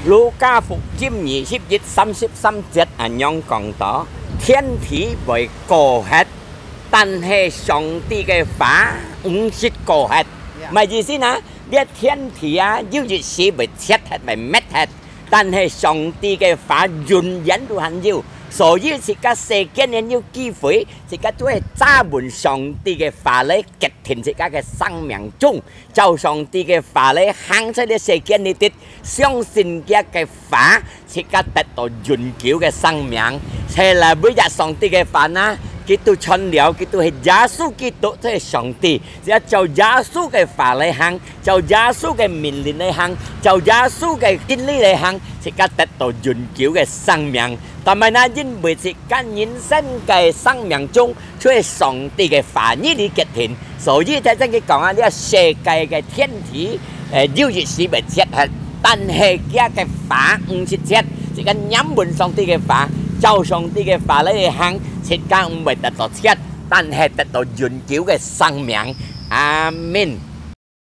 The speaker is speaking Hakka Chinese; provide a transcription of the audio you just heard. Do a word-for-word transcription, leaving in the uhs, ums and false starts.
路加福音二十一三十三節恁樣講到：天地會過忒，但係上帝个話毋識過忒。麼个意思呢？這天地啊，有一時會絕忒，會滅忒，但係上帝个話永遠都還有。所以自家世間人有機會，自家都係抓穩上帝个話來決定自家个生命中，照上帝个話來行在這世間裡底，相信佢个話，自家得到永久个生命。係啦，每日上帝个話啊，佢都傳了，佢都係耶穌基督，就係上帝。只要照耶穌个話來行，照耶穌个命令來行，照耶穌个真理來行，自家得到永久个生命。但係呢，因為自家人生个生命中，就係上帝个話語來決定。所以頭先佢講啊，這世界个天地，誒，有一時會絕忒，但係佢个話毋識絕。自家黏穩上帝个話，照上帝个話來行，自家毋會得到絕，但係得到永久个生命。阿門。